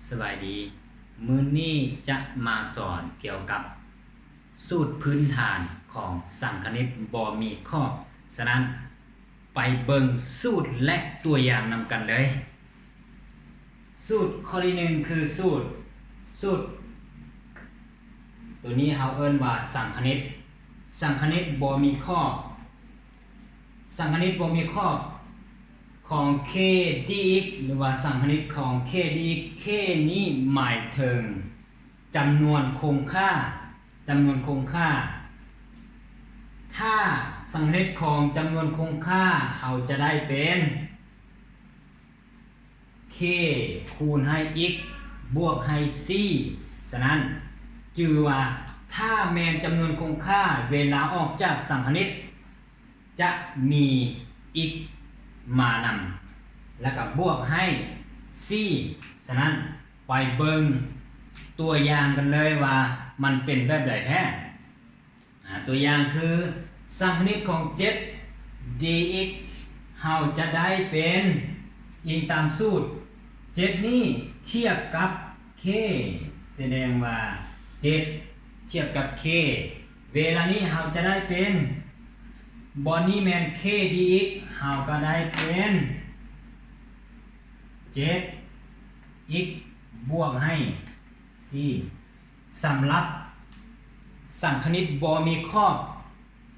ສະບາຍດີ, ມື້ນີ້ຈະມາສອນກ່ຽວກັບສູດພື້ນຖານຂອງສັງຄະນິດບໍ່ມີຂອບ. ສະນັ້ນ, ໄປເບິ່ງສູດ ແລະ ຕົວຢ່າງນຳກັນເລີຍ. ສູດຂໍ້ທີໜຶ່ງຄືສູດ, ສູດ ໂຕນີ້ເຮົາເອີ້ນວ່າສັງຄະນິດ, ສັງຄະນິດບໍ່ມີຂອບ, ສັງຄະນິດບໍ່ມີຂອບຂອງ k dx ຫຼືວ່າສັງຄະນິດຂອງ k dx. k ນີ້ໝາຍເຖິງຈຳນວນຄົງຄ່າ, ຈຳນວນຄົງຄ່າ. ຖ້າສັງຄະນິດຂອງຈຳນວນຄົງຄ່າ, ເຮົາຈະໄດ້ເປັນ k ຄູນໃຫ້ x ບວກໃຫ້ c. ສະນັ້ນ, ຈື່ວ່າຖ້າແມ່ນຈຳນວນຄົງຄ່າ, ເວລາອອກຈາກສັງຄະນິດ ຈະມີ x ມານຳ ແລ້ວກໍບວກໃຫ້ c. ສະນັ້ນ, ໄປເບິ່ງຕົວຢ່າງກັນເລີຍວ່າມັນເປັນແບບໃດແທ້. ອາ ຕົວຢ່າງຄື ສັງຄະນິດຂອງ ເຈັດ dx ເຮົາຈະໄດ້ເປັນ ອີງຕາມສູດ ເຈັດນີ້ທຽບກັບ k ສະແດງວ່າ ເຈັດທຽບກັບ k. ເວລານີ້ເຮົາຈະໄດ້ເປັນ ບ່ອນນີ້ແມ່ນ k dx ເຮົາກໍໄດ້ເປັນ ເຈັດ x ບວກໃຫ້ c. ສຳລັບສັງຄະນິດບໍ່ມີຂອບ,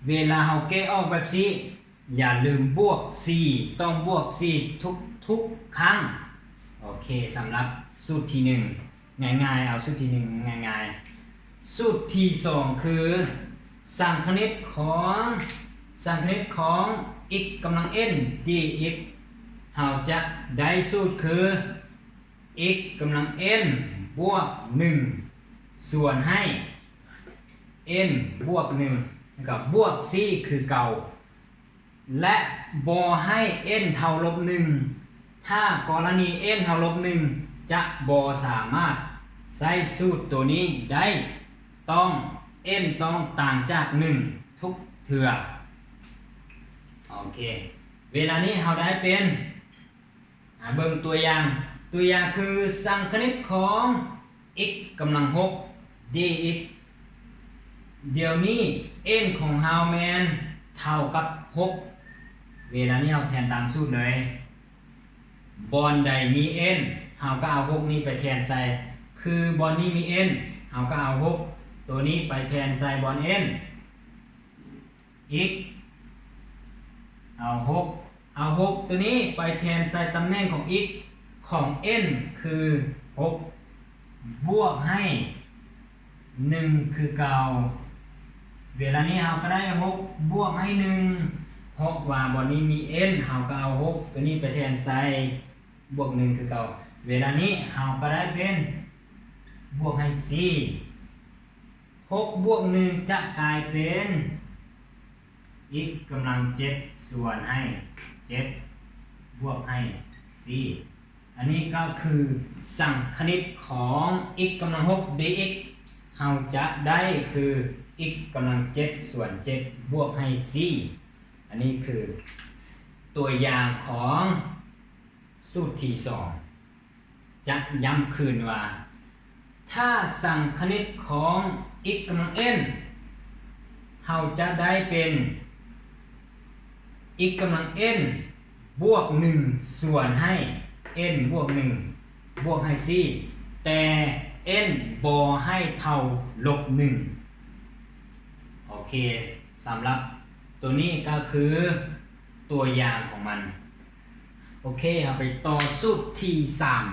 ເວລາເຮົາແກ້ອອກແບບຊີ້, ຢ່າລືມບວກ c, ຕ້ອງບວກ c ທຸກໆຄັ້ງ. ໂອເຄ, ສຳລັບສູດທີໜຶ່ງ, ງ່າຍໆ, ເອົາສູດທີໜຶ່ງງ່າຍໆ. ສູດທີສອງຄື ສັງຄະນິດຂອງ, ສັງຄະນິດຂອງ x ກຳລັງ n dx. ເຮົາຈະໄດ້ສູດຄື x ກຳລັງ n ບວກ ໜຶ່ງ ສ່ວນໃຫ້ n ບວກ ໜຶ່ງ ແລ້ວກໍບວກ c ຄືເກົ່າ ແລະ ບໍ່ໃຫ້ n ເທົ່າລົບ ໜຶ່ງ. ຖ້າກໍລະນີ n ເທົ່າລົບ ໜຶ່ງ ຈະບໍ່ສາມາດໃຊ້ສູດໂຕນີ້ໄດ້, ຕ້ອງ n ຕ້ອງຕ່າງຈາກ ໜຶ່ງ ທຸກເທື່ອ. ໂອເຄ, ເວລານີ້ເຮົາໄດ້ເປັນ ອາ ເບິ່ງຕົວຢ່າງ, ຕົວຢ່າງຄືສັງຄະນິດຂອງ x ກຳລັງ ຫົກ dx. ດຽວນີ້ n ຂອງເຮົາແມ່ນເທົ່າກັບ ຫົກ. ເວລານີ້ເຮົາແທນຕາມສູດເລີຍ, ບ່ອນໃດມີ n ເຮົາກໍເອົາ ຫົກ ນີ້ໄປແທນໃສ່, ຄືບ່ອນນີ້ມີ n ເຮົາກໍເອົາ ຫົກ ໂຕນີ້ໄປແທນໃສ່ບ່ອນ n. x ເອົາ ຫົກ ເອົາ ຫົກ ໂຕນີ້ໄປແທນໃສ່ຕຳແໜ່ງຂອງ x ຂອງ n ຄື ຫົກ ບວກໃຫ້ ໜຶ່ງ ຄືເກົ່າ. ເວລານີ້ເຮົາກໍໄດ້ ຫົກ ບວກໃຫ້ ໜຶ່ງ ເພາະວ່າບ່ອນນີ້ມີ n ເຮົາກໍເອົາ ຫົກ ໂຕນີ້ໄປແທນໃສ່ ບວກ ໜຶ່ງ ຄືເກົ່າ. ເວລານີ້ເຮົາກໍໄດ້ເປັນ ບວກໃຫ້ c. ຫົກ ບວກ ໜຶ່ງ ຈະກາຍເປັນ x ກຳລັງ ເຈັດ ສ່ວນໃຫ້ ເຈັດ ບວກໃຫ້ c. ອັນນີ້ກໍຄືສັງຄະນິດຂອງ x ກຳລັງ ຫົກ dx ເຮົາຈະໄດ້ຄື x ກຳລັງ ເຈັດ ສ່ວນ ເຈັດ ບວກໃຫ້ c. ອັນນີ້ຄືຕົວຢ່າງຂອງ ສູດທີສອງ ຈະຢ້ຳຄືນວ່າ ຖ້າສັງຄະນິດຂອງ x ກຳລັງ n ເຮົາຈະໄດ້ເປັນ x ກຳລັງ n ບວກ ໜຶ່ງ ສ່ວນໃຫ້ n ບວກ ໜຶ່ງ ບວກໃຫ້ c, ແຕ່ n ບໍ່ໃຫ້ເທົ່າລົບ ໜຶ່ງ. ໂອເຄ, ສຳລັບໂຕນີ້ກໍຄືຕົວຢ່າງຂອງມັນ. ໂອເຄ, ເຮົາໄປຕໍ່ສູດທີສາມ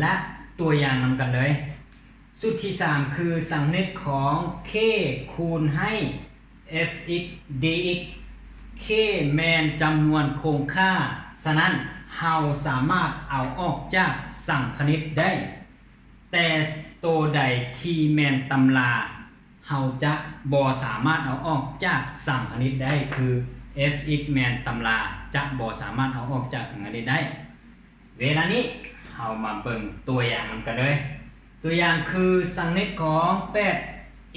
ແລະ ຕົວຢ່າງນຳກັນເລີຍ. ສູດທີສາມ ຄືສັງຄະນິດຂອງ k ຄູນໃຫ້ f(x) dx. k ແມ່ນຈຳນວນຄົງຄ່າ, ສະນັ້ນ ເຮົາສາມາດເອົາອອກຈາກສັງຄະນິດໄດ້, ແຕ່ໂຕໃດທີ່ແມ່ນຕຳລາ ເຮົາຈະບໍ່ສາມາດເອົາອອກຈາກສັງຄະນິດໄດ້, ຄື f(x) ແມ່ນຕຳລາ ຈະບໍ່ສາມາດເອົາອອກຈາກສັງຄະນິດໄດ້. ເວລານີ້ເຮົາມາເບິ່ງຕົວຢ່າງນຳກັນເລີຍ. ຕົວຢ່າງຄືສັງຄະນິດຂອງ ແປດ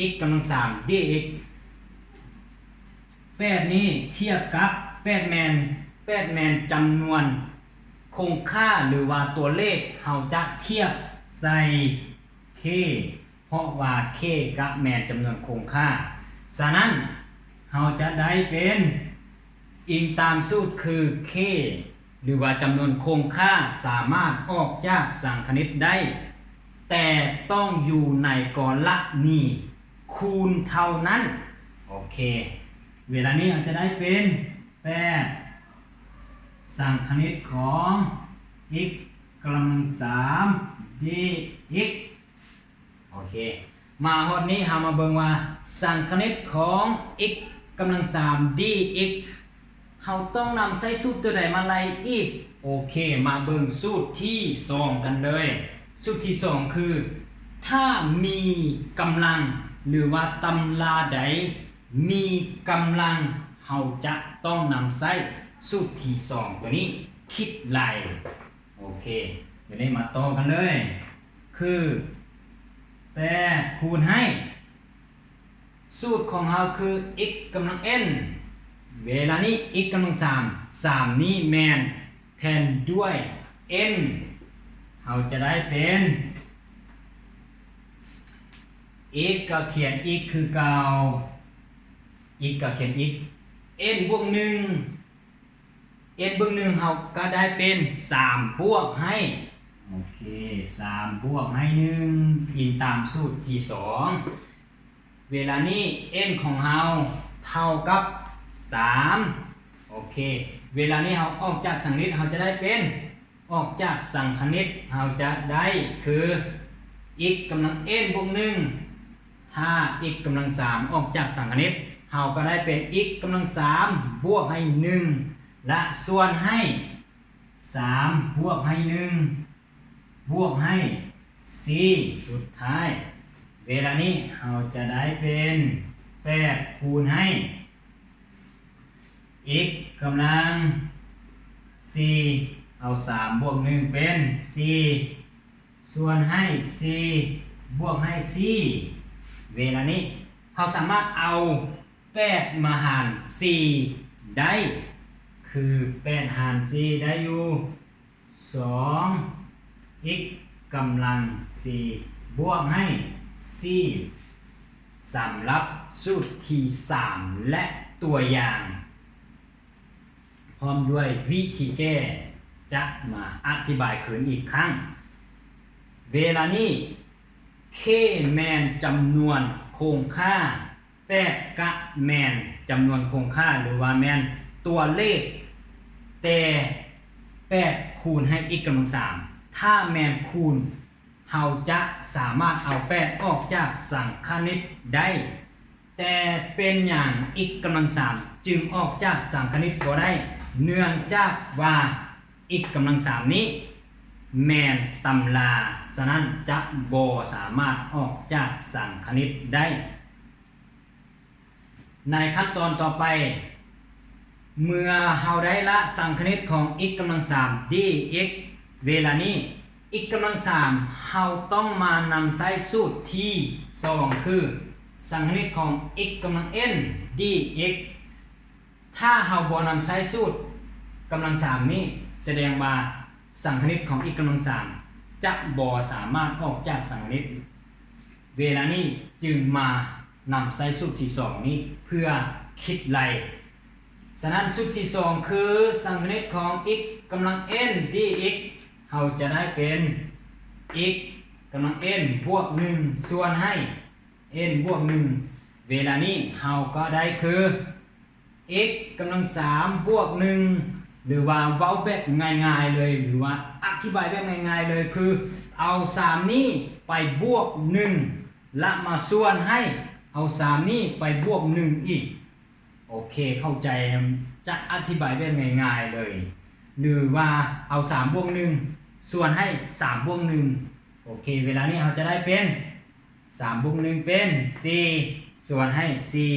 x ກຳລັງ ສາມ dx. ແປດນີ້ທຽບກັບ ແປດແມ່ນ, ແປດແມ່ນຈຳນວນຄົງຄ່າ ຫຼືວ່າຕົວເລກ, ເຮົາຈະທຽບ ໃສ່ k ເພາະວ່າ k ກະແມ່ນຈຳນວນຄົງຄ່າ. ສະນັ້ນ ເຮົາຈະໄດ້ເປັນ ອີງຕາມສູດຄື k ຫຼືວ່າຈຳນວນຄົງຄ່າສາມາດອອກຈາກສັງຄະນິດໄດ້ ແຕ່ຕ້ອງຢູ່ໃນກໍລະນີຄູນເທົ່ານັ້ນ. ໂອເຄ ເວລານີ້ເຮົາຈະໄດ້ເປັນ ແປດ ສັງຄະນິດຂອງ x ກຳລັງສາມ dx. ໂອເຄ ມາຮອດນີ້ເຮົາມາເບິ່ງວ່າ ສັງຄະນິດຂອງ x ກຳລັງສາມ dx ເຮົາຕ້ອງນຳໃຊ້ສູດຕົວໃດມາໄລ່ອີກ? ໂອເຄ ມາເບິ່ງສູດທີສອງກັນເລີຍ. ສູດທີສອງຄື ຖ້າມີກຳລັງ ຫຼືວ່າຕຳລາໃດມີກຳລັງ ເຮົາຈະຕ້ອງນຳໃຊ້ສູດທີສອງຕົວນີ້ ຄິດໄລ່. ໂອເຄ ດຽວນີ້ມາຕໍ່ກັນເລີຍ ຄື ແປດ ຄູນໃຫ້ ສູດຂອງເຮົາຄື x ກຳລັງ n ເວລານີ້ x ກຳລັງສາມ ສາມນີ້ແມ່ນແທນດ້ວຍ n ເຮົາຈະໄດ້ເປັນ x ກໍຂຽນ x ຄືເກົ່າ x ກໍຂຽນ x n ບວກໜຶ່ງ n ບວກໜຶ່ງ ເຮົາກໍໄດ້ເປັນ ສາມ ບວກໃຫ້ ໂອເຄ ສາມ ບວກໃຫ້ໜຶ່ງ ອີງຕາມສູດທີສອງ. ເວລານີ້ n ຂອງເຮົາເທົ່າກັບ ສາມ. ໂອເຄ ເວລານີ້ເຮົາອອກຈາກສັງຄະນິດ ເຮົາຈະໄດ້ເປັນ ອອກຈາກສັງຄະນິດ ເຮົາຈະໄດ້ຄື x ກຳລັງ n ບວກໜຶ່ງ ຖ້າ x ກຳລັງສາມອອກຈາກສັງຄະນິດ ເຮົາກໍໄດ້ເປັນ x ກຳລັງສາມບວກໃຫ້ໜຶ່ງ ແລະ ສ່ວນໃຫ້ ສາມ ບວກໃຫ້ໜຶ່ງ ບວກໃຫ້ສີ່ ສຸດທ້າຍ ເວລານີ້ເຮົາຈະໄດ້ເປັນ ແປດ ຄູນໃຫ້ x ກຳລັງສີ່ ເອົາສາມບວກໜຶ່ງເປັນສີ່ ສ່ວນໃຫ້ສີ່ ບວກໃຫ້ສີ່ ເວລານີ້ເຮົາສາມາດເອົາແປດມາຫານສີ່ໄດ້ ຄືແປດຫານສີ່ໄດ້ຢູ່ ສອງ x ກຳລັງສີ່ ບວກໃຫ້ສີ່ ສຳລັບສູດທີສາມ ແລະ ຕົວຢ່າງ ພ້ອມດ້ວຍວິທີແກ້ ຈະມາອະທິບາຍຄືນອີກຄັ້ງ. ເວລານີ້ k ແມ່ນຈຳນວນຄົງຄ່າ ແປດກະແມ່ນຈຳນວນຄົງຄ່າ ຫຼືວ່າແມ່ນຕົວເລກ ແຕ່ແປດຄູນໃຫ້ x ກຳລັງສາມ ຖ້າແມ່ນຄູນ ເຮົາຈະສາມາດເອົາແປດອອກຈາກສັງຄະນິດໄດ້ ແຕ່ເປັນຫຍັງ x ກຳລັງສາມຈຶ່ງອອກຈາກສັງຄະນິດບໍ່ໄດ້? ເນື່ອງຈາກວ່າ x ກຳລັງສາມນີ້ແມ່ນຕຳລາ, ສະນັ້ນຈະບໍ່ສາມາດອອກຈາກສັງຄະນິດໄດ້. ໃນຂັ້ນຕອນຕໍ່ໄປ, ເມື່ອເຮົາໄດ້ລະສັງຄະນິດຂອງ x ກຳລັງສາມ dx, ເວລານີ້ x ກຳລັງສາມ ເຮົາຕ້ອງມານຳໃຊ້ສູດທີສອງ ຄື ສັງຄະນິດຂອງ x ກຳລັງ n dx. ຖ້າເຮົາບໍ່ນຳໃຊ້ສູດກຳລັງສາມນີ້, ສະແດງວ່າສັງຄະນິດຂອງ x ກຳລັງສາມ ຈະບໍ່ສາມາດອອກຈາກສັງຄະນິດ. ເວລານີ້ຈຶ່ງມານຳໃຊ້ສູດທີສອງນີ້ເພື່ອຄິດໄລ່. ສະນັ້ນ ສູດທີສອງ ຄື ສັງຄະນິດຂອງ x ກຳລັງ n dx ເຮົາຈະໄດ້ເປັນ x ກຳລັງ n ບວກ ໜຶ່ງ ສ່ວນໃຫ້ n ບວກ ໜຶ່ງ. ເວລານີ້ເຮົາກໍໄດ້ຄື x ກຳລັງ ສາມ ບວກ ໜຶ່ງ ຫຼືວ່າເວົ້າແບບງ່າຍໆເລີຍ ຫຼືວ່າອະທິບາຍແບບງ່າຍໆເລີຍ ຄືເອົາ ສາມ ນີ້ໄປບວກ ໜຶ່ງ ລະມາສ່ວນໃຫ້ເອົາ ສາມ ນີ້ໄປບວກ ໜຶ່ງ ອີກ. ໂອເຄ ເຂົ້າໃຈ ຈະອະທິບາຍແບບງ່າຍໆເລີຍ ຫຼືວ່າເອົາ ສາມ ບວກ ໜຶ່ງ ສ່ວນໃຫ້ ສາມ ບວກ ໜຶ່ງ. ໂອເຄ ເວລານີ້ເຮົາຈະໄດ້ເປັນ ສາມ ບວກ ໜຶ່ງ ເປັນ ສີ່ ສ່ວນໃຫ້ ສີ່.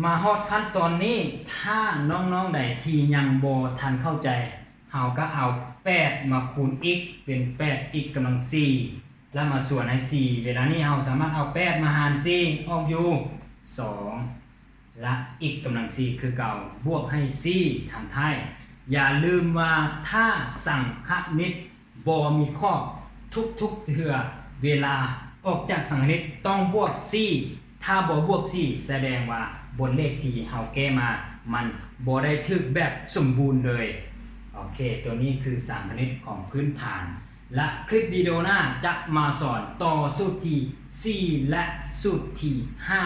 ມາຮອດຂັ້ນຕອນນີ້ ຖ້ານ້ອງໆໃດທີ່ຍັງບໍ່ທັນເຂົ້າໃຈ, ເຮົາກໍເອົາ ແປດ ມາຄູນ x ເປັນ ແປດ x ກຳລັງ ສີ່ ແລ້ວມາສ່ວນໃຫ້ ສີ່. ເວລານີ້ເຮົາສາມາດເອົາ ແປດ ມາຫານ ສີ່ ອອກຢູ່ ສອງ ລະ x ກຳລັງ ສີ່ ຄືເກົ່າ ບວກໃຫ້ ສີ່ ທາງທ້າຍ. ຢ່າລືມວ່າ ຖ້າສັງຄະນິດບໍ່ມີຂອບ ທຸກໆເທື່ອເວລາອອກຈາກສັງຄະນິດຕ້ອງບວກສີ່ ຖ້າບໍ່ບວກສີ່ ສະແດງວ່າບົດເລກທີ່ເຮົາແກ້ມາ ມັນບໍ່ໄດ້ຖືກແບບສົມບູນເລີຍ. ໂອເຄ ຕົວນີ້ຄືສັງຄະນິດຂອງພື້ນຖານ ແລະ ຄລິບວິດີໂອໜ້າຈະມາສອນຕໍ່ສູດທີສີ່ ແລະ ສູດທີຫ້າ